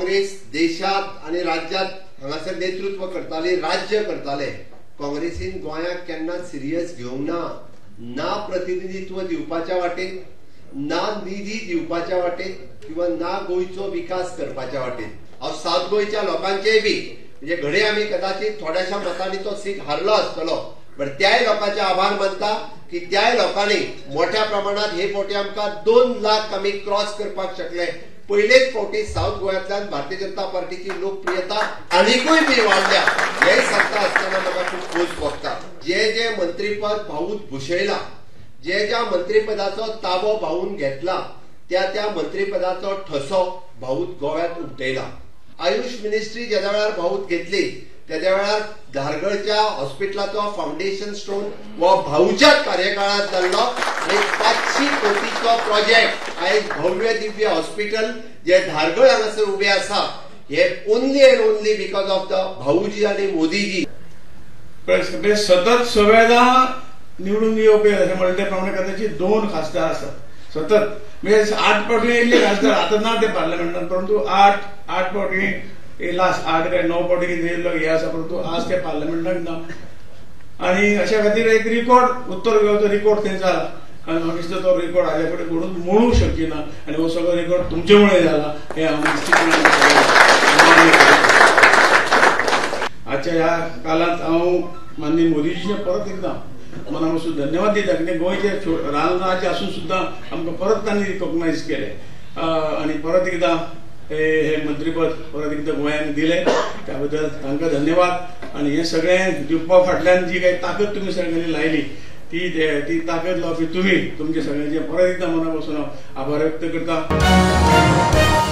काँग्रेस देशात आनी राज्यात हांगासर नेतृत्व करताले, राज्य करताले, काँग्रेसीन गोंयाक केन्ना सिरियस घेवंक ना. ना प्रतिनिधित्व दिवपाच्या वाटेन, ना निधी दिवपाच्या वाटेन किंवा ना गोंयचो विकास करपाच्या वाटेन. हांव साउथ गोंयच्या लोकांचेय बी म्हणजे घडये आमी कदाचित थोड्याशा मतांनी तो सीट हारलो आसतलो, बट त्याय लोकांचे आभार मानता की त्याय लोकांनी मोठ्या प्रमाणात हे फावटी आमकां 2 लाख आमी क्रॉस करपाक शकले. पयलेच फावटी साउथ गोव्यांतल्यान भारतीय जनता पार्टीची लोकप्रियता आनिकूय बी वाडल्या हें सांगता आसतना म्हाका खूब खोस भोगता. जे जे मंत्रीपद भाऊन भुशयला, जे ज्या मंत्रीपदाचो ताबो भाऊन घेतला, त्या त्या मंत्रीपदाचो ठसो भाऊन गोव्यात उमटयला. आयुष मिनिस्ट्री जेन्ना वेळार भाऊन घेतली तेज्या वेळार धारगळच्या हॉस्पिटलाचो फावंडेशन स्टोन हो भाऊच्याच कार्यकाळात जाल्लो आनी 500 कोटीचो प्रोजेक्ट आयज भव्य दिव्य हॉस्पिटल जे धारगळ हांगासर उबे आसा हे only and only because of the भाऊजी आनी मोदीजी. सतत सवेदा निवडून येवपी अशें म्हणटा ते प्रमाणे कदाचित 2 खासदार आसात सतत, म्हणजे 8 फावटी येयल्ले खासदार आतां ना ते पार्लमेंटान, परंतु 8 फावटी लास्ट 8 काय 9 फावटी कितें येयल्लो हे आसा, परंतु आज ते पार्लमेंटाक ना. आनी अशा खातीर एक रिकॉर्ड, उत्तर गोंयचो रिकॉर्ड थंय जाला आनी म्हाका दिसता तो रिकॉर्ड हाज्या फुडें कोणूच मोडूंक शकची ना आनी हो सगळो रिकॉर्ड तुमचे मुळे जाला हें हांव निश्चितपणान. आजच्या ह्या काळांत हांव माननीय मोदीजीचे परत एकदां मना पसून धन्यवाद दिता, कित्याक गोंयचे रान राज्य आसून सुद्दां आमकां परत तांणी रिकॉग्नायज केलें आनी परत एकदां हे मंत्रीपद परत एकदां गोंयांक दिलें, त्या बद्दल तांकां धन्यवाद. आनी हें सगळें दिवपा फाटल्यान जी काही ताकद तुमी सगळ्यांनी लायली ती ताकद लावपी तुमी, तुमचे सगळ्यांचे परत एकदां मना पसून हांव आभार व्यक्त करता.